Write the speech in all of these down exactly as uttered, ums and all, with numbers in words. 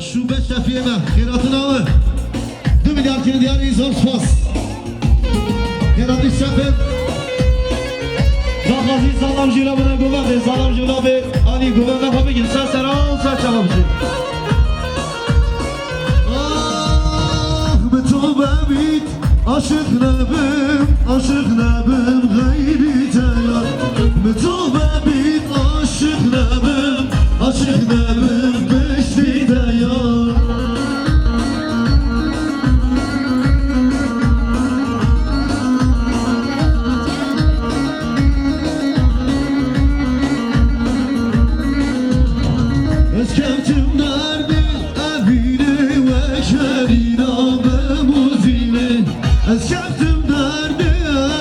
Şûbe şefiyê me, xêratina we. Du milyar kirin diyarî, zor spas. Xêratî şefê. Daxwazî zalam jî re bine govendê, zalam jî navê alî govenda xwe bigin, ser sera û ser çava bijî. Ah, bi to bebît, aşiq nebim, aşiq nebim xeyrî te ya. Bi to bebît, aşiq nebim, aşiq nebim piştî te ya. Ez keftim derdê evînê, wek herîna bemozînê. Ez keftim derdê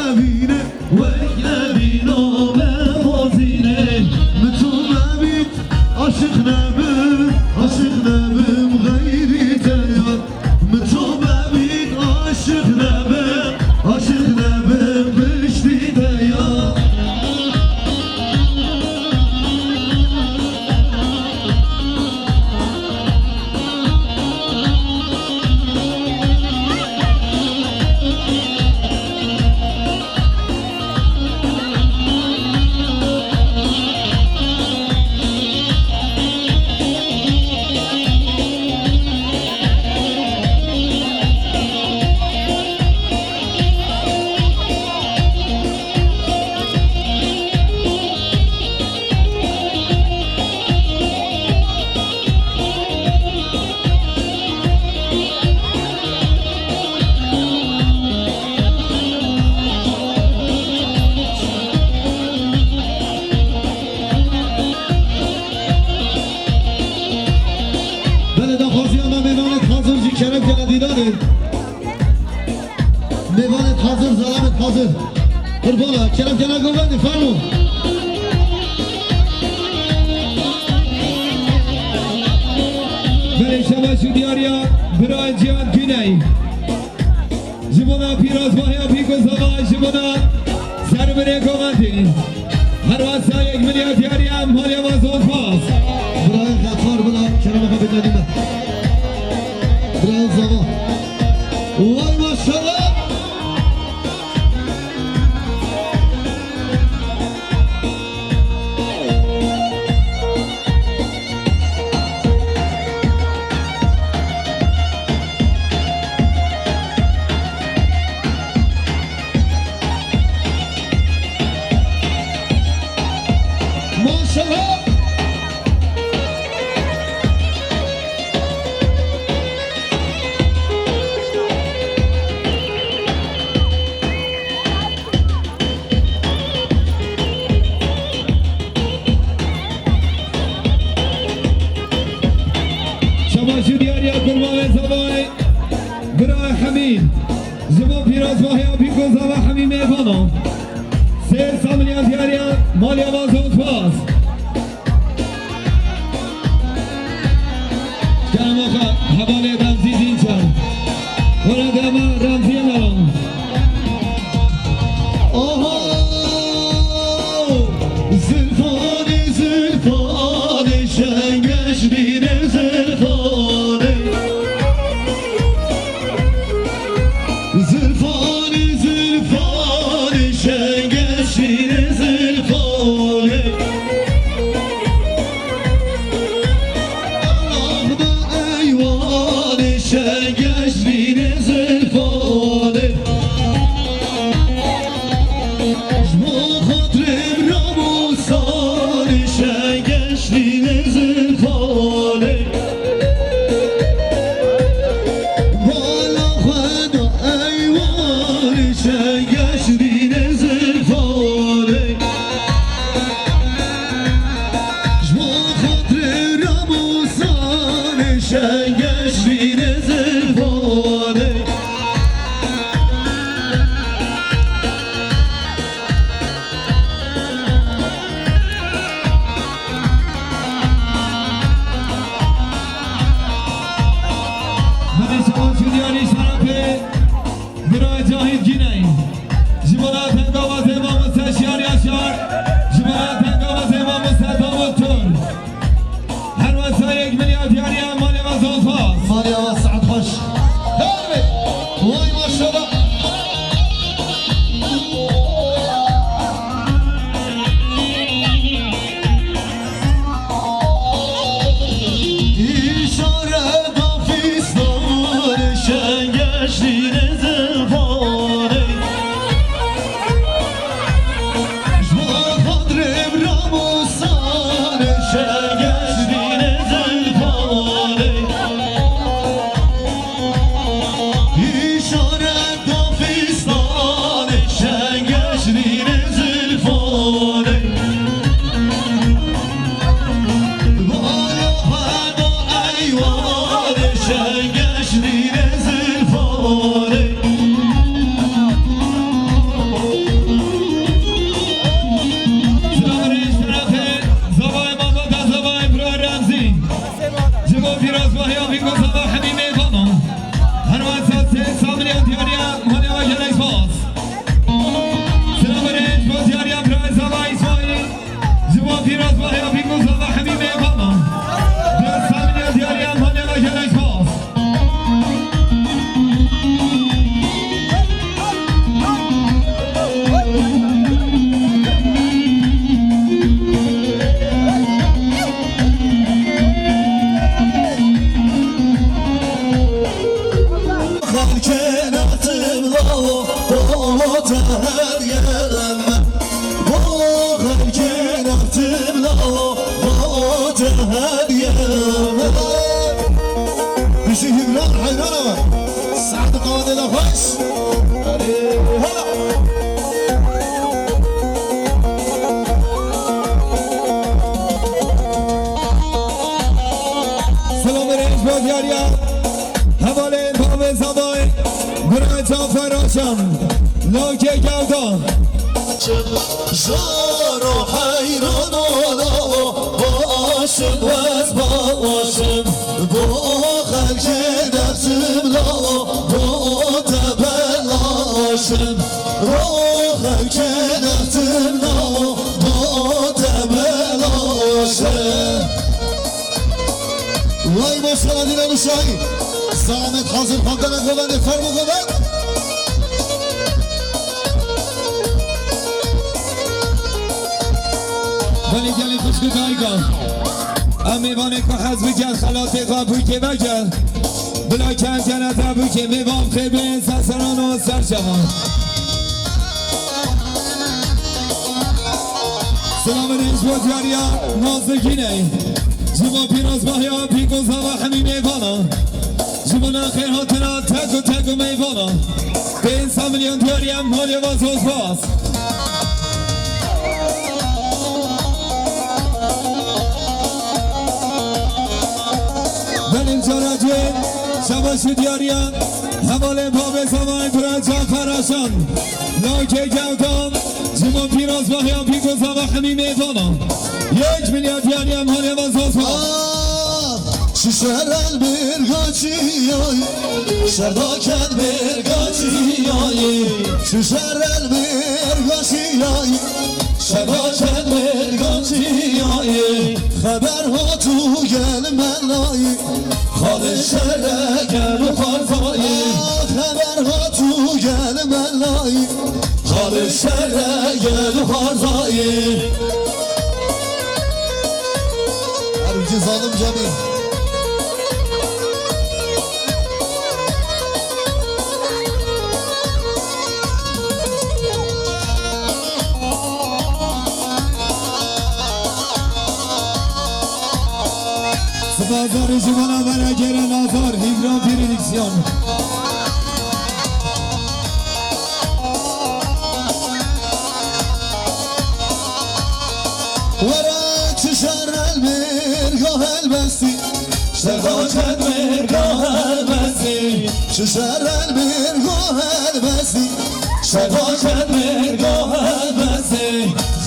evînê, wek herîna bemozînê. Min to bebît, aşiq nebim, aşiq nebim xeyrî te ya. Min to bebît, aşiq nebim, aşiq nebim piştî te ya. Belê, daxwaziya me mêvanê hazir jî kerem kene dîlanê. Mêvanê hazir, zalamê hazir. Qurbana, kerem kene govendê, fermo. Belê, şebaş û diyariya birayê Cihan Güney. Ji bona pîrozbahiya pîk û zava, ji bona sermirê govendê. Her wesa yek milyar diyariya malê me zon pas. Birayê Xefar bila kerema xwe bidne dîme. Birayê zava. Vay maşallah. Maşallah. Şebaş û diyariya kurbanê zavayê bira Hemî. Ji bo pîrozbahiya pîk û zava Hemî mêvana. Sê sed milyon diyariya malê me zon spas. Kerema xwe hevalê Remzî Dînçer. Were dema Remzî Meran. Oho! Zilfanê, zilfanê, şengeş bîne zilfanê. Zilfanê, zilfanê, şengeşîne zilfanê. Axda eywanê, şengeşîne zilfanê. Ji bo xatirê Ramusanê, şengeşîne zilfanê. Bala xwe da eywanê, şengeşîne zilfanê. Ji bo xatirê Ramusanê, şengeşîne zilfanê. Belê, şebaş û diyarî şerefê bira Cahit Güney. Ji bona dengawazê mamoste Şiyar Yaşar. Ji bona dengawazê mamoste Davut Tur. Her wesa yek milyar diyariya malê me zon Bo pîrozbahiya Bîngozava Hemî Mêvana. Her wesa sê samiriya diyariya Maliya Vajana Îsmaîl. Selamê ji bo diyariya birayê Zava Îsmaîl. Ji bo pîrozbahiya Bîngozava Hemî Mêvana. Dest samiriya diyariya Maliya Vajana Îsmaîl. Xelkê netim lawo, bo te her yeme. Bo xelkê netim lawo, bo te her yeme. Bijî Hîbran heyrana be. Saet qadê de xweş. Erê, hala. Selamê rêz bo diyariya. Hevalên bavê zavayê. Birayê Cafer Aşan. Lakê Gewda. Jaro heyran ola. Başim wez başim, bo xelkê dersim lawo, bo te belaşim. Bo xelkê dersim lawo, bo te belaşim. Vay maşallah Dilan Uşay. Zahmet hazır, pandana govende, fermo govend. Belê gelê xwişk û dayika. Em mêvanê ku hez bike, xelatê xwe bûkê veke. Bila kem kenete bûkê, mêvan xêr bên, serseran û serçevan. Selamê rêz bo diyariya Nazikînê. Ji bo pîrozbahiya Bîngozava Hemî Mêvana. Ji bona xêrhatina tek û tek û mêvana. Pênc sed milyon diyariya Maliya Vazosbas. Benim caracê, şabaş û diyariya, hevalê bavê zavay bira Cafer Aşan. Lakê Gewda, ji bo pîrozbahiya Bîngozava Hemî Mêvana. Yek milyar diyariya Maliya Vazosbas. Şişerel bir gaçiyay, şerdaken bir gaçiyay. Şişerel bir gaçiyay, şerdaken bir gaçiyay. Xeber hatu gel melay, xalê şere gel û xarzayê. Xeber hatu gel melay, xalê şere gel û xarzayê. Her ucuz zalim Cemil. Spazarê ji vana vera gere nazar, Hîbran Prodüksiyon. Were çi şer el mêrga helbestî, şerdaken mêrga helbestî. Çi şer el mêrga helbestî, şerdaken mêrga helbestî.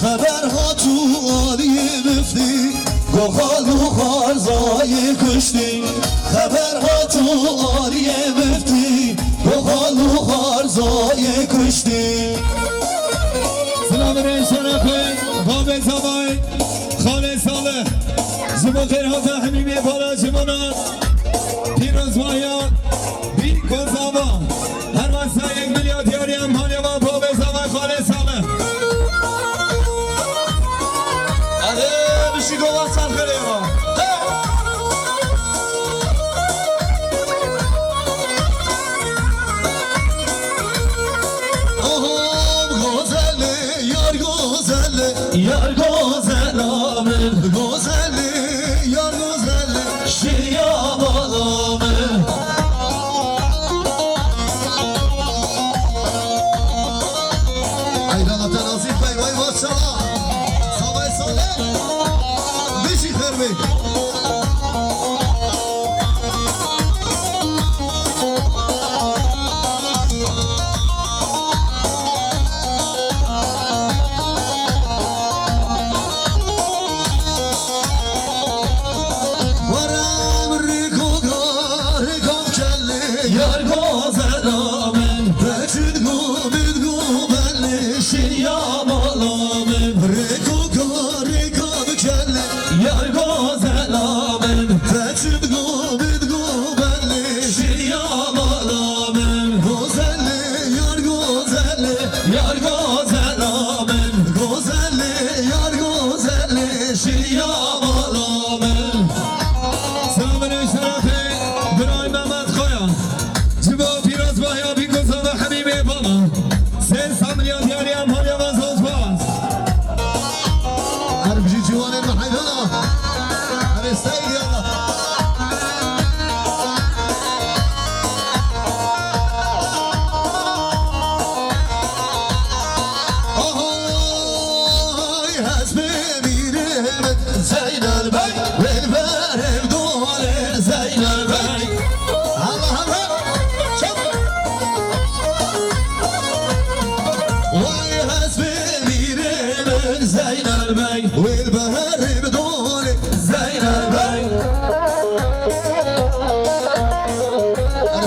Xeber hatu aliyê miftî, go xal û xarzayê kuştî. Xeber hatu aliyê miftî, go xal û xarzayê kuştî. Silavê şerefê babê zavay xalê Salih. Ji bo xêrhata hemî mêvana ji bona pîrozbahiya Bîngozava. Her wesa yek milyar diyariya Maliya Vazosbas babê zavay xalê Salih. Erê, bişî gova ser xelê wa. Aham gozelê, yar gozelê, yar gozela min. Gozelê, yar gozelê, şiya bala min. Eyrana te nasîb bey, vay maşallah. Sabay Salih. Bijî xêr bê. Were min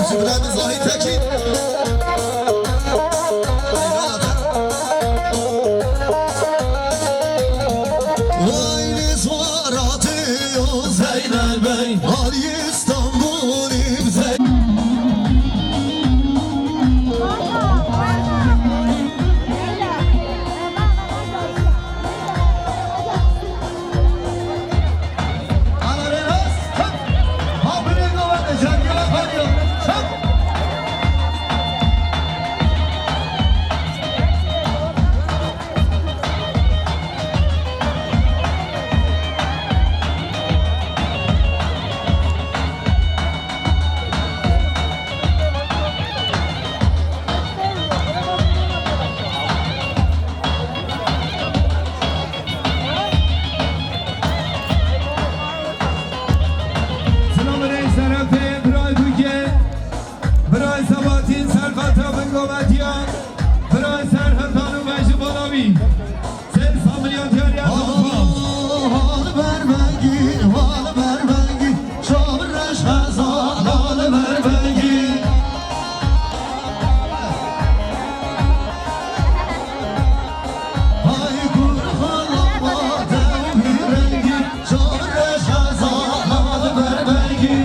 Zahî Tekîn. Vay ne zwaratî yo Zeynel Bey, alî Stenbolî Zeynel. Silav û rêz şerefê birayê Bûkê, birayê Sebatîn, Serfeta Bingovetiyan, birayê Serhetan û Mejî Balawî. Sê sed milyon diyariya Hal, hal ber vengî, hal ber vengî, çav reş hezar, hal ber vengî. Hay kur halama dew bir rengî, çav reş hezar, hal ber vengî.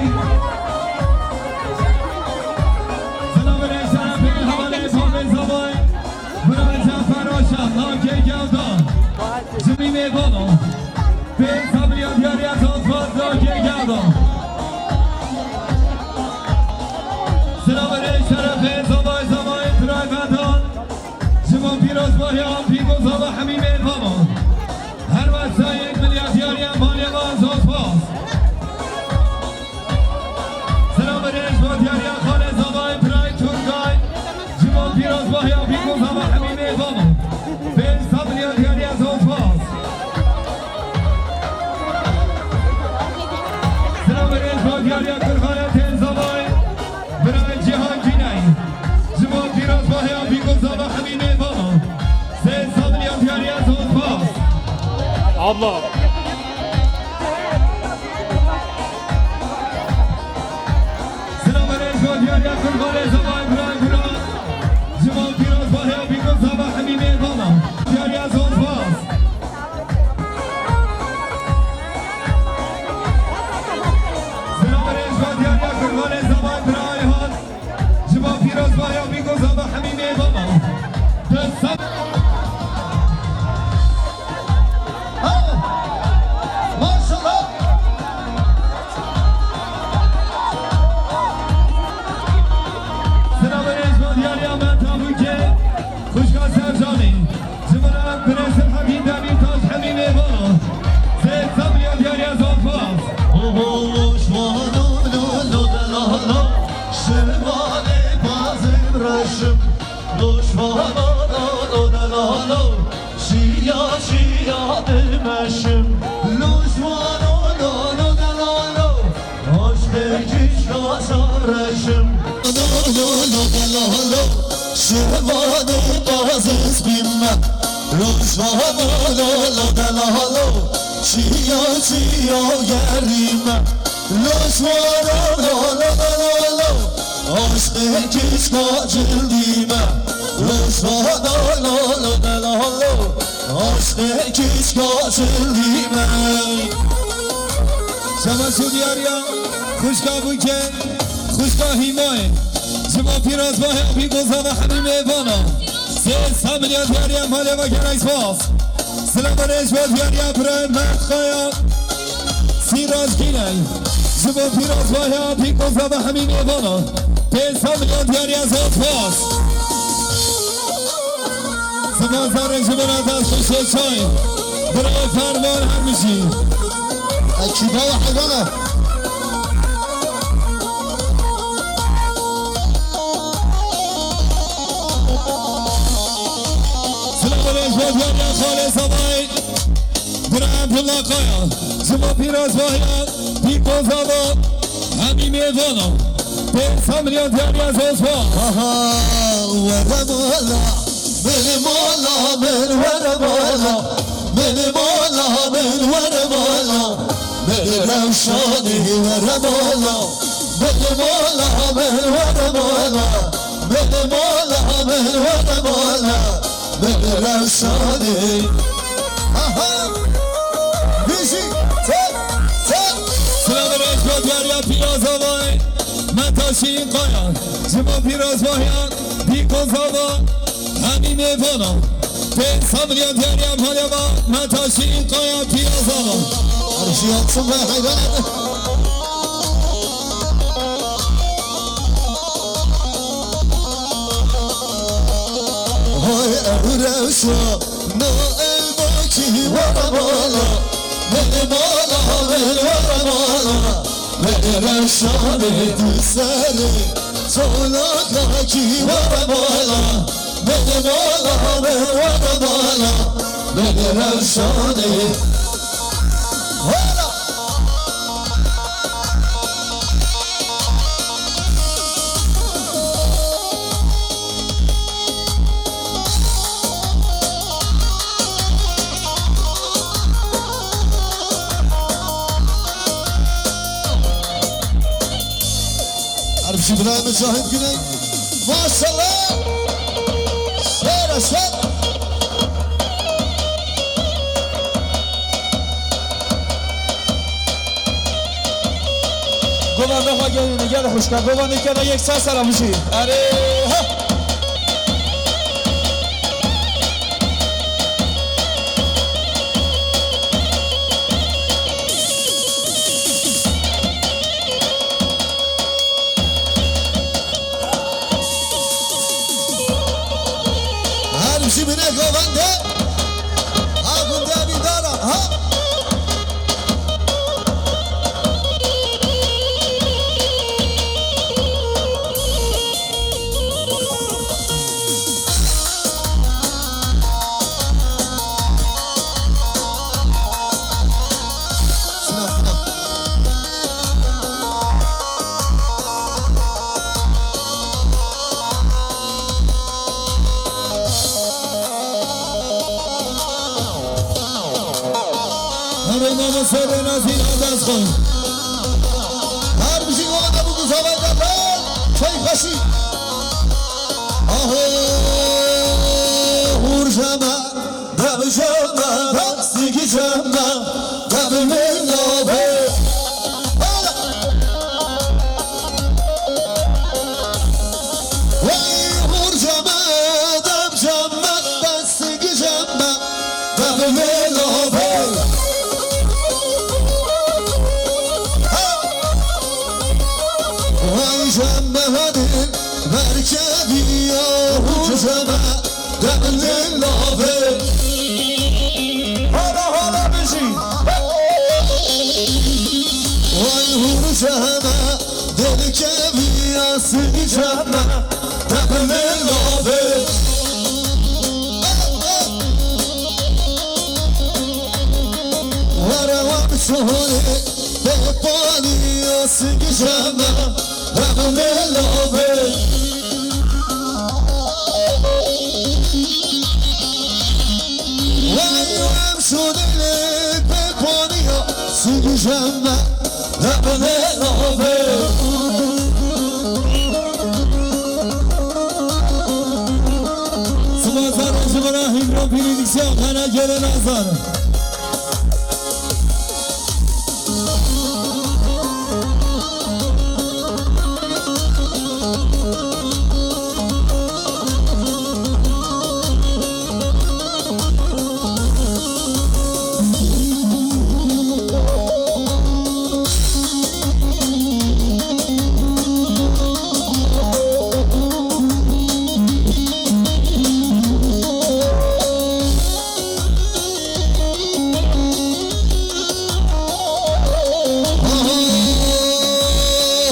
Silav û rêz şerefê hevalê babê zavay. Bira Cafer Aşa, navkê Gevdan. Ji mî mêvano. Pê sabriya diyariya zazbaz, navkê Gevdan. Silav û rêz şerefê zavay zavay birayê Vedan. Ji bo pîrozbahiya pîk û zava hemî mêvano. Her wesa yek milya diyariya malê me zazbaz. Silav û rêz bo diyariya xalê zavay birayê Turgay. Ji bo pîrozbahiya pîk û zava hemî mêvano. Pênc sed milyon diyariya zazbaz. Silav û rêz bo diyariya kurxanetên zavay. Birayê Cîhan Cînay. Ji bo pîrozbahiya pîk û zava hemî mêvano. Sê sed milyon diyariya zazbaz. Abla. Silav û rêz bo diyariya kurbanê zavay birayê Guran. Ji bo pîrozbahiya pîk û zava hemî mêvana. Diyariya zazbaz. Silav û rêz bo diyariya kurbanê zavay birayê Hat. Ji bo pîrozbahiya pîk û zava hemî mêvana. Dest sed. Maşallah. Silav û rêz bo diyariya me Tabûkê, xwişka Sercanî. Ji bo re birêz Hemî Demîrtaş hemî mêvana. Sê sed milyon diyariya zazbaz. Oho, şwano, lo, lo, delalo. Şivanê bazim reşim. Lo, şwano, lo, lo, delalo. Şiya, şiya dimeşim. Lo, şwano, lo, lo, delalo. Aşkê kişka şareşim. Lo, lo, lo, delalo. Şivanê bazis bîme. Lo, şwano, lo, lo, delalo. Şiya, şiya gerîme. Lo, şwano, lo, lo, delalo. Aşkê kişka cildîme. Lo, şwano, lo, lo, delalo. Aşkê kişka çilî me. Şema Sûdiyariya, xwişka Bûkê, xwişka Hîmayê. Ji bo pîrozbahiya pîk û zava hemî mêvana. Sê sed milyon diyariya malê me gelek spas. Silav û rêz bo diyariya birayê Mert Kaya. Sîraz Gîney. Ji bo pîrozbahiya pîk û zava hemî mêvana. Pênc sed milyon diyariya zazbaz. Spas zarê ji bo re dest xweş çay. Birayê Ferman her bijî. Ekîba we heyran e. Silav û rêz bo diyariya xalê Zavayê. Bira Abdullah Kaya, ji bo pîrozbahiya pîk û zava hemî mêvana. Pênc sed milyon diyariya zazbaz. Aha, were mala, min mala, min were mala, min mala, min were mala, min rewşanî were mala, Mala min were mala, min mala min were mala, min rewşanê. Aha! Bijî, tek, tek. Silavê rêj bo diyariya pîroza vay, me taşî qaya, ji bo pîrozbahiya dîko zava. Hemî mêvana, pê samriya diyariya maleva, me taşî qaya pîroza va. Arşiya çim ve heyran. Hay ew rewşa, na elbakî were mala, bere mala, bere were mala. Bere rewşanê di serê çolakakî were mala, bere mala, bere were mala, bere rewşanê. Hala! Her bijî birayê min Cahit Güney. Maşallah. Şêre şêr. Govanda xwe gelîne, gel xwişka. Govandê kene yek ser sera mijî. Erê, ha! Her bijî bine govende. Ha gundê Ebîdara, ha. Her mamoste Rênazî Adez xwe. Her bijî wana bû ku zavalda lal çay xweşî. Aho hûr jeme, dev jeme, destî jeme, dev min navê. Wey hûr jeme, dev jeme, destî jeme. Devlê navê. Vay jeme hadi berkeviya hûr jeme devlê navê. Hala hala bijî. Vay hûr jeme berkeviya sî jeme devlê navê. Were wam şohre, bê paniya sî jeme, devlê navê. Vay wam şohre, bê paniya sî jeme, devlê navê. Sibasana ji bo Hîmran Pîrî Diksya, Xana Gelê Nazan.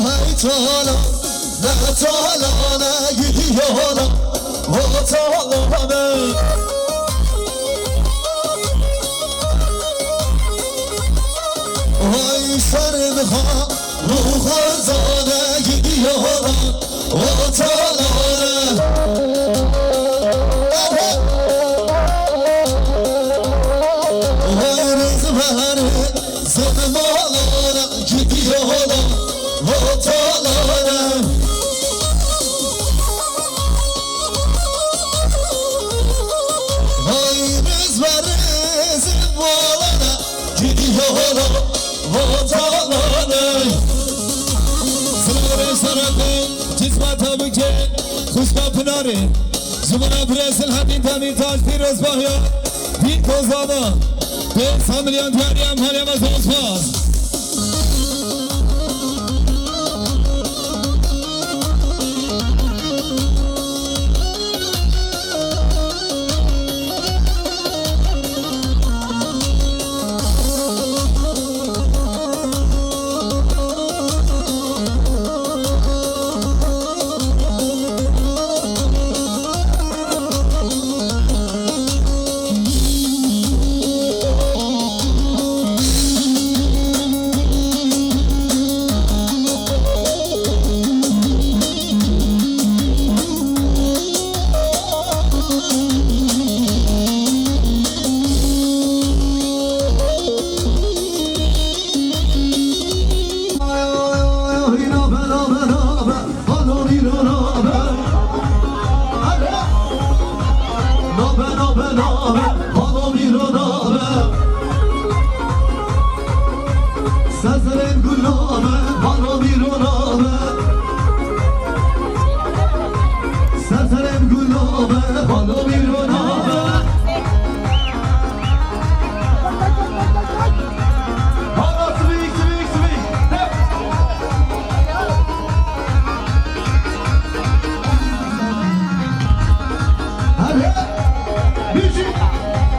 Hey Tala, ne Tala, ne gidiyor, o Tala ne? Vay şerm ha, ruh hazane gidiyor, o Tala ne? Vay rızvane, zırmalara gidiyor. Hotalane. Vay rêz ve rêz valane. Gidiyor hotalane. Sınırı sarıkı, cisma tabii ki, kuşka pınarı. Zumuna Brezil, Hadin Tamir Taş, Piroz Bahya, Bin Kozava, Bin Samilyan Diyariya, Meryem Azosma.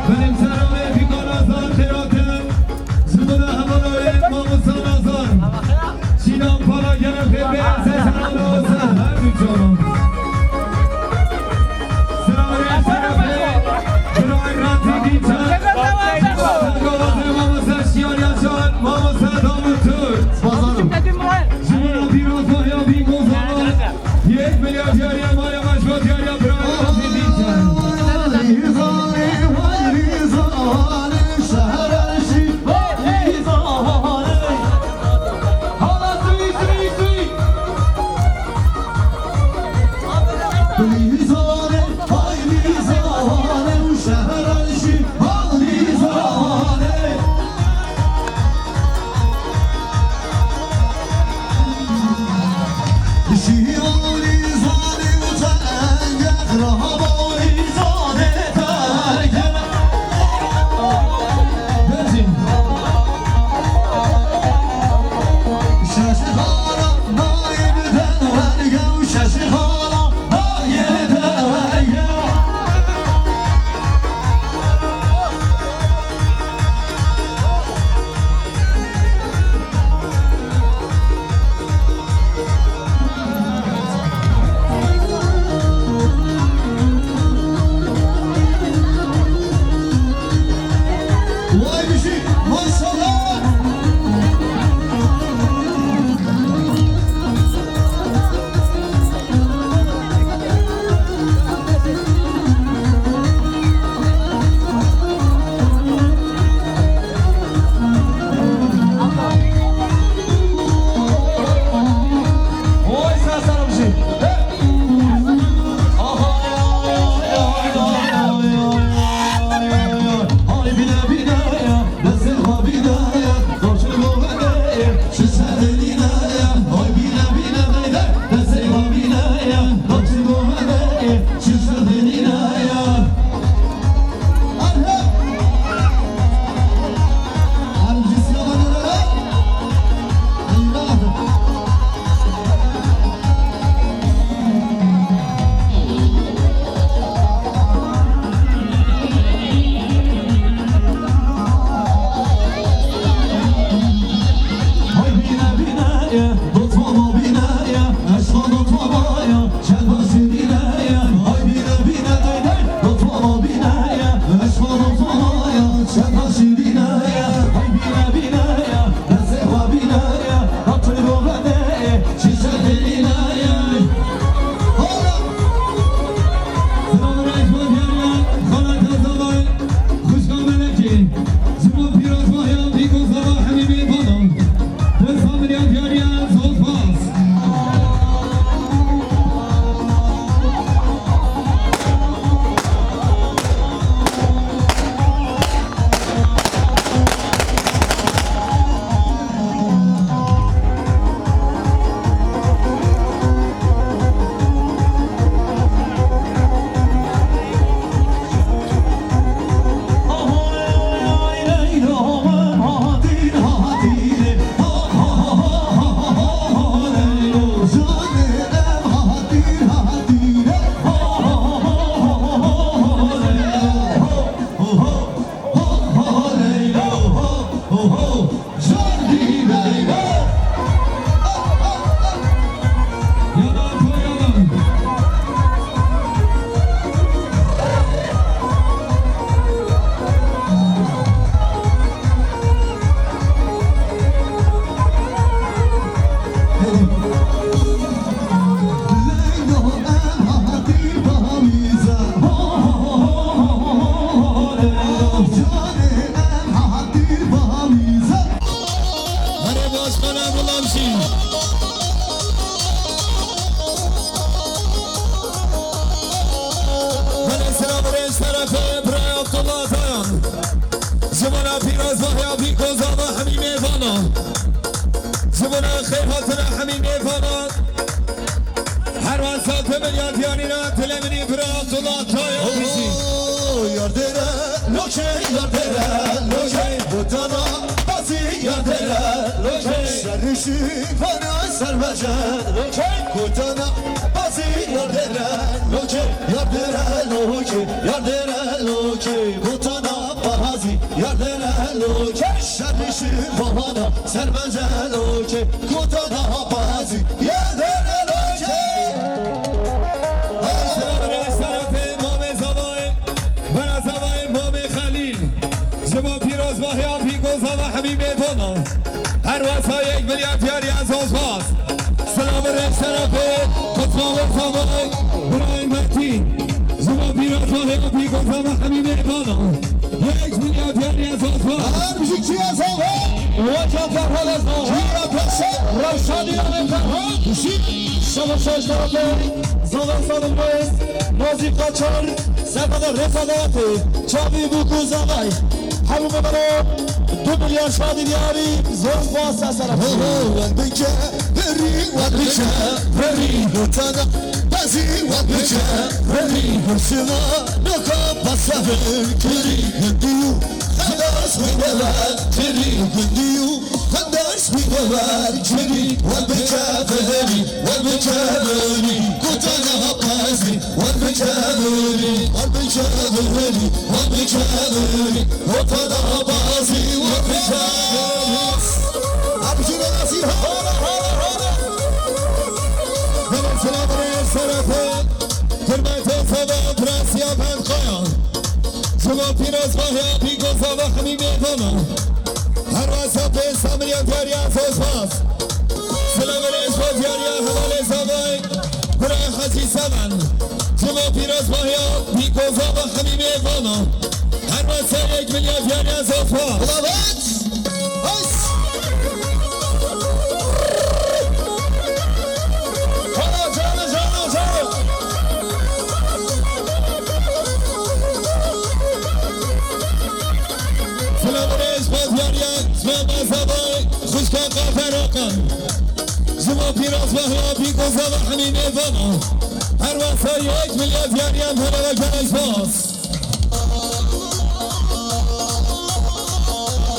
Benim selamê Fîkan Azar, Têratin, ji bo hevalê Mamosta Nazar. Şînan para gene pê bê, seseran olsun her du çolum. Selamê şerefê, Birayê Ratî Dîçe. Gavazê Mamosta Şiyar Yaşar, Mamosta Davut Türk. Bazarım. Ji bo pîrozbahiya Bîngozan. Yek milyar diyariya maya baş bo diyariya bira. Kotana bazî yar dere lokê, yar dere lokê, yar dere lokê. Kotana bazî yar dere lokê, şerîşî babana ser bence lokê. Kotana bazî yar dere lokê. Selamünaleyküm, şerefê Mamê Zavayê, Bera Zavayê, Mamê Xelîl. Ji bo pîrozbahiya pîkoza ve Hemîmê Vana. Her wesa yek milyar diyariya zozbaz. Silav û rêz şerefê Kutma ve Zavay, Birayê Metîn. Ji bo pîrozbahiya pîkoza ve Hemîmê Vana. Yek milyar diyariya zozbaz. Her bijî çiya Zavay. Weke Ferhal ez Zavay. Çiya Paşa. Rewşanî Amê Ferhal. Şebaş şerefê Zavay Salim Reis. Nazîf Kaçar. Sefada rêfedatê çavî bû ku zavay. Hemû me bero du milyar şadî diyarî zozbaz ser sera. Ho, ho, wan bike berî, wan bike berî. Gotana bazî wan bike berî. Hurşima noka basavên kirî. Hindiyu xelas wî never kirî. Hindiyu Xendas wî dever kirî, wer bikevinî, wer bikevinî. Kotana pezî, wer bikevinî, wer bikevinî, wer bikevinî. Kotana pezî, wer bikevinî. Abicî nasî, hala, hala, hala. Gelin selamını şerefe. Hürmetê Zava Prens ya ben Kaya. Ji bo pîrozbahiya pîkoza ve Hemîmê Vana. Her wesa pênc sed milyon diyariya zozbaz. Silav û rêz bo diyariya hevalê Zavay, birayê Hecî Seven. Ji bo pîrozbahiya pîkoza ve Hemîmê Vana. Her wesa yek milyar diyariya zozbaz. Bilavet! Hays! Hala canı, canı, canı! Selamünaleyküm, Diyariye, Süleyman Zavay, Xuşka Kafer Okan. Ji bo pîrozbahiya pîkoza ve Hemîmê Vana. Her wesa yek milyar diyariye, hele ve gelek bas.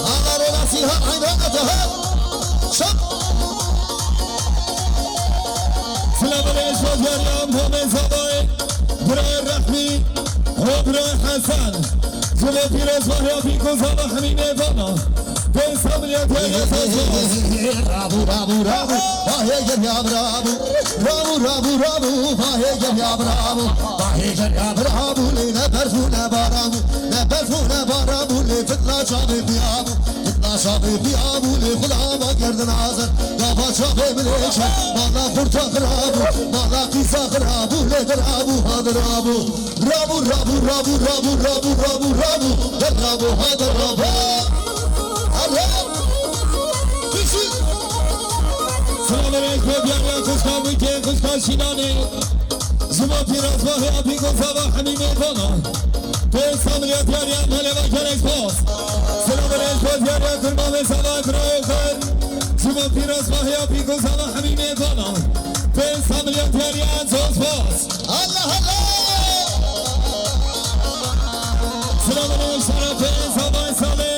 Hala rêna Sîlhan Eynana Teher. Şap. Silav û rêz bo diyariya Mamê Zavay, birayê Rehmî û birayê Hesen. Ji bo pîrozbahiya pîkoza ve Hemîmê Vana. Pênc sed milyon diyariye zozbaz. Rabû, rabû, rabû. Bahê geriya rabû. Rabû, rabû, rabû, bahê geriya rabû. Bahê geriya rabû, lê ne berf û ne baran bû. Ne berf û ne baran bû, lê fitna çavê xuya bû. Fitna çavê xuya bû, lê xuda ma gerdin azad. Gava çavê milê çe. Mala xurta xira bû, mala qîza xira bû, lê xira bû, ha xira bû. Rabû, rabû, rabû, rabû, rabû, rabû, rabû. Der rabû, ha der rabû. Erê. Silav û rêz bo diyariya xuşka Mûkê, xuşka Şîlanê. Ji bo pîrozbahiya pîkoza ve Hemîmê Vana. Pênc sed milyon diyariya, hele ve gelek bas. Silav û rêz bo diyariya kurbanê Zavay birayê xwe. Ji bo pîrozbahiya pîkoza ve Hemîmê Vana. Pênc sed milyon diyariya zozbaz. Allah Allah! Silav û rêz şerefê Zavay Salê.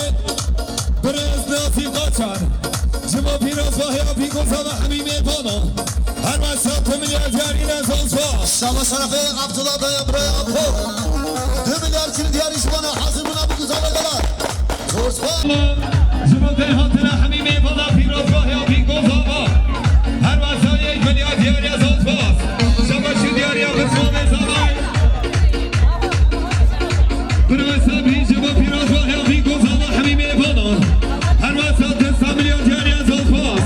Birêz Nazîf Kaçar. Ji bo pîrozbahiya pîkoza ve Hemîmê Vana. Her wesa tu milyar diyarî ne zozbaz. Şama şerefê Abdullah Daya birayê Apo. Du milyar kirî diyarî ji wana hazir bûna bû ku Zavay Dela. Zozbaz. Ji bo vê hatina Hemîmê Vana pîrozbahiya pîkoza ve. Her wesa yek milyar diyariya zozbaz. Şaba şu diyariya Xusmamê Zavay. Birayê Sebrî ji bo pîrozbahiya pîkoza ve Hemîmê Vana. Her wesa du sed milyon diyariya zozbaz.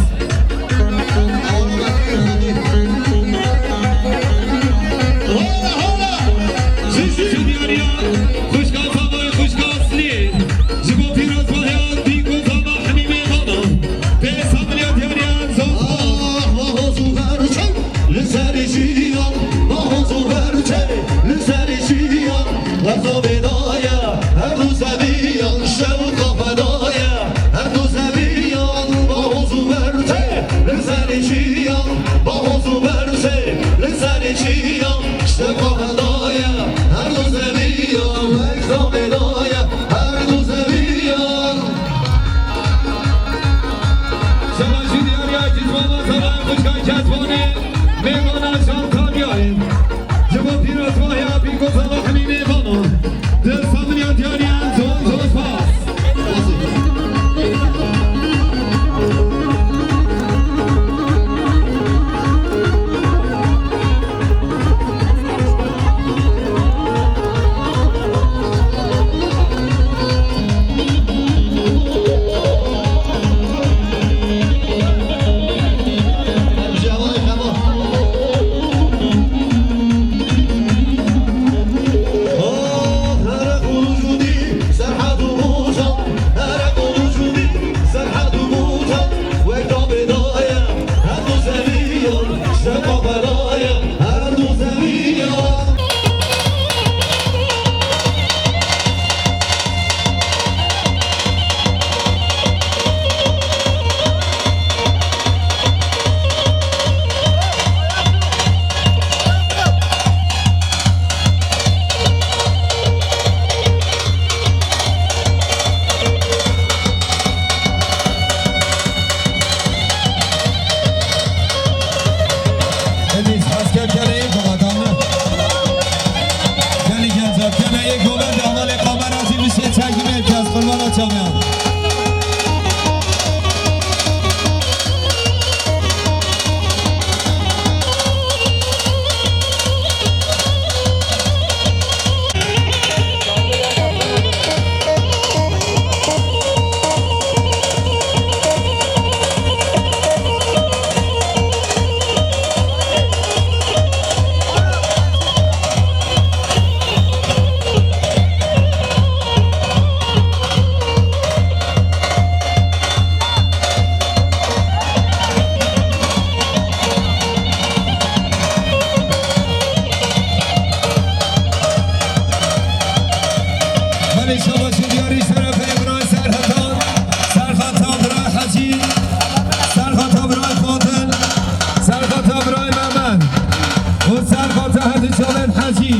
Hola, hola! Ji, ji diyariya xuşka Zavay, xuşka Asliyê. Ji bo pîrozbahiya pîkoza ve Hemîmê Vana. Pênc sed milyon diyariya zozbaz. Ah, vahoz û berçew. Li serê çiyan, bahoz û berçe, li serê çiyan, werza vê daye, her du zeviyan, şew qafedaye, her du zeviyan, bahoz û berçe, li serê çiyan, bahoz û berçe, li serê çiyan, şew qafedaye, her du zeviyan, werza vê daye, her du zeviyan. Şebaşî diyariya Cizmama Saray Xuşka Kes. Mêvana Jantalyayê. Ji bo pîrozbahiya pîrgoza ve hemî mêvanan. Di samiriya diyariyan zor zor spas. Hêdî, ez ker ker ê gola dane. Gelî genca, kene ê gola de hevalê kamera jî bişê çekimê kes, qurbana çaviyan. Belê şabaşê diyarî şerefê Îbrahîm Serhatan, Serhata Bira Hecî, Serhata Bira Fadil, Serhata Bira Mehmet û Serhata Hecî Çalên Hecî.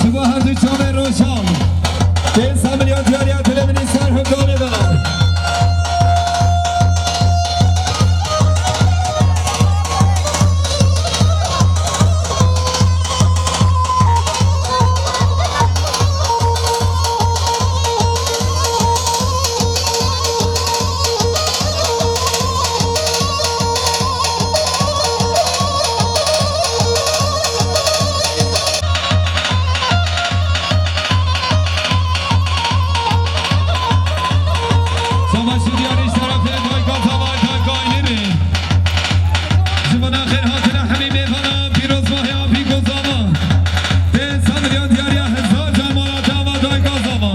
Ji bo her du çavên roşan. Pênc sed milyon diyariya dilê min ê Serhil Galê de. Savaşçı diyarî şerefê dayka tavay dayka Îlîrî. Ji bo xêr hatine hemî mêvana pîrozbahiya pîko zava. Pênc sed milyon diyariya hezar can mala tava dayka zava.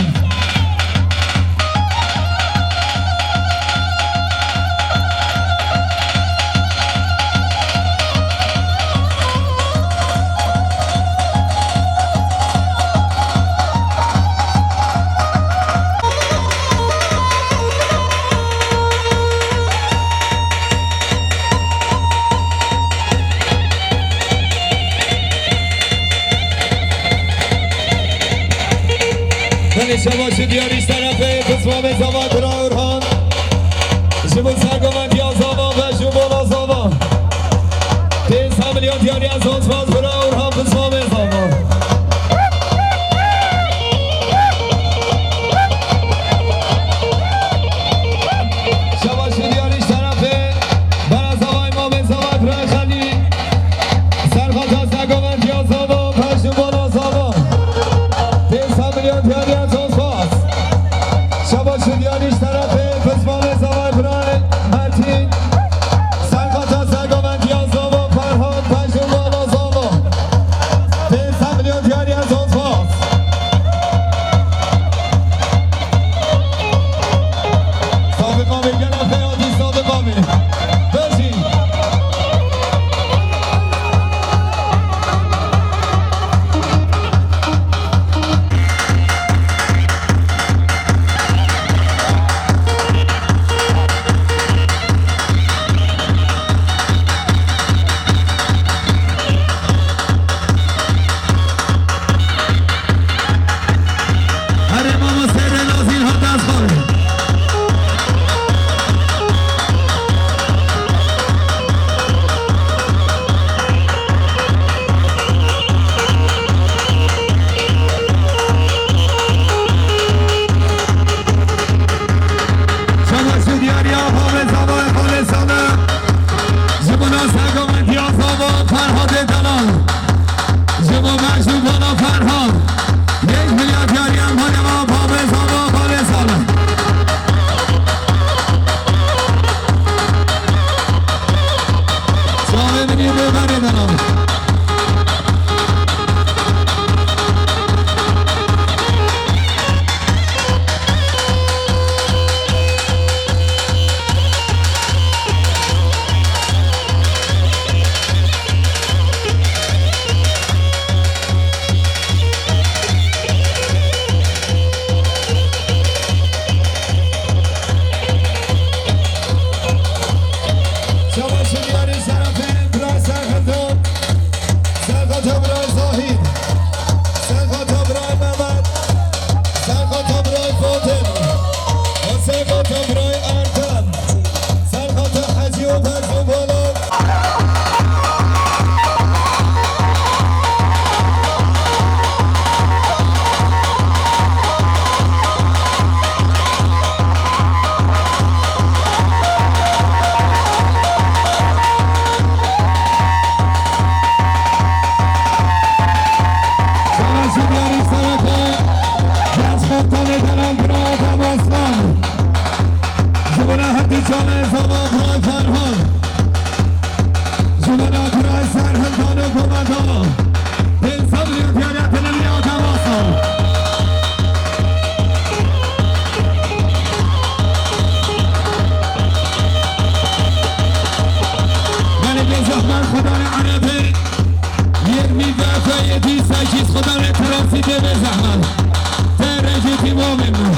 Belê şabaşê diyarî ji terefê pismamê zava bira Orhan. Ji bo sergovendiya zava ve ji bo la zava. Pênc sed milyon diyariya zon spas bira Orhan pismamê zava. Şabaşê diyarî ji terefê bera zavay mamê zavay bira Xelîl. Serxata sergovendiya zava, pejimana zava. Pênc sed milyon diyariya zon spas. Şabaşê diyarî ji terefê pismamê zava bira Mertîn. Serxata sergovendiya zava, Ferhat pejimana zava. Pênc sed Ferhadê Delal, ji bo Mecnûn Bala Ferhad, yek milyar diyariyan hale ma babê zava xalê sala. Çavê min yê bê berê Delal. Çawa şindiyarî şerefê Bira Serhildan, Serhata Bira Zahîr, Serhata Bira Mehmet, Serhata Bira Fatim, Serhata Bira Erkan, Serhata Hecî û Berzû Balan. Şerefsizler Sereke, genç kaptanê Delal Bira Adem Aslan. Ji bo hemdî canê zava Bira Ferhan. Ji bo Bira Serhildan û Komanda. Pênc sed û yek diyariyetine Bira Adem Aslan. Belê bê zehmet Xwedayê Erebê. Yirmi ve yedi sekiz Xwedayê Terasî dê bê zehmet. Te recî tîmamê min.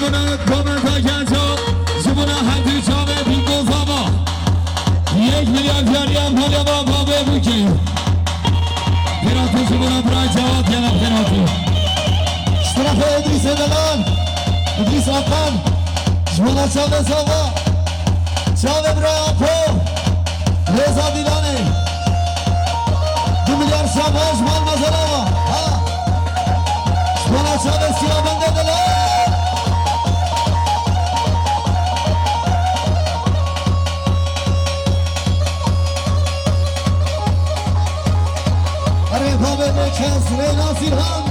Komenta genco, ji bona her du çavê Bîko Zava. Yek milyar diyariya malya va bavê bûkê. Penaltî ji bona bira Cevat, yana penaltî. Ji terefê Îdrîsê Delal, Îdrîs Akan, ji bona çavê Zava, çavê bira Apo, Rêza Dîlanê. Du milyar şabaş mal mezela. Ha. Ji bona çavê siyabende Delal. Erê bavê me kes Reyna Sîlhan.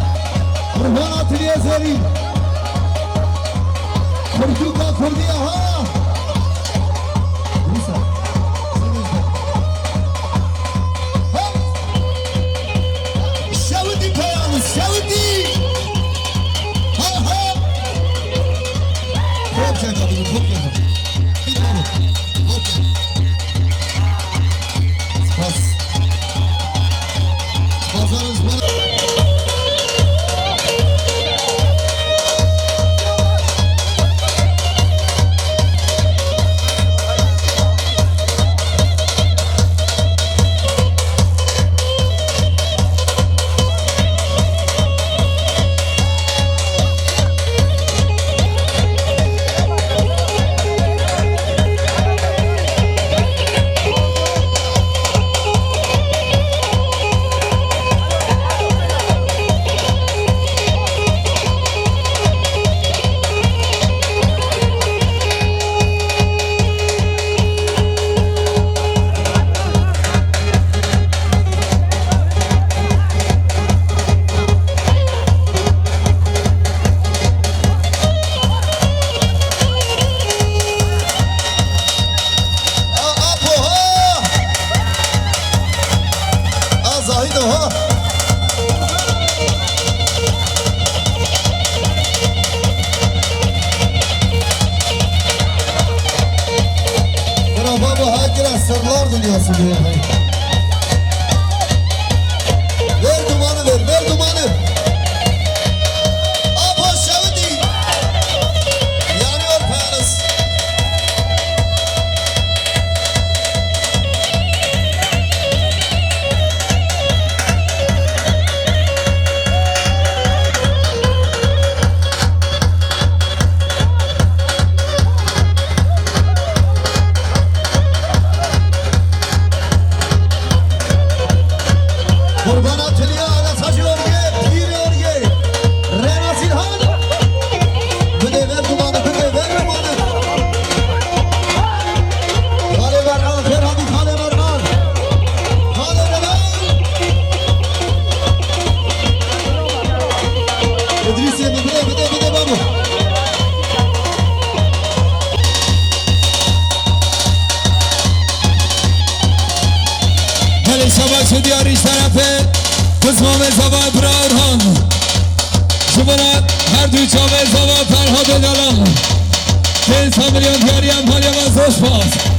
Qurbana Tiliyê Zerî. Pirtûka Kurdî ya ha. Wisa. Şewitî peyan, şewitî. Ha, ha. Hop, çek, hop, çek. Spas. A, Apo, ha! A, Zahîdo, ha! Bravo, bu hakikaten sırlar dünyası diyor. Ver dumanı ver, ver dumanı. Apo Şevdi. Yanıyor Paris. Qurbana tiliya, ala saçı örgü, pîr örgü. Rena Silhan. Bide ver dumanı, bide ver dumanı. Xalê Mer'an, xêr hatî Xalê Mer'an. Xalê Mer'an. Îdrîsê min, bide, bide, bide babo. Belê şabaş û diyarî ji terefê xizmamê Zava Bira Orhan. Ji bona her du çavê Zava Ferhadê Delal. Pênc sed milyon diyariya malya ve zor spas.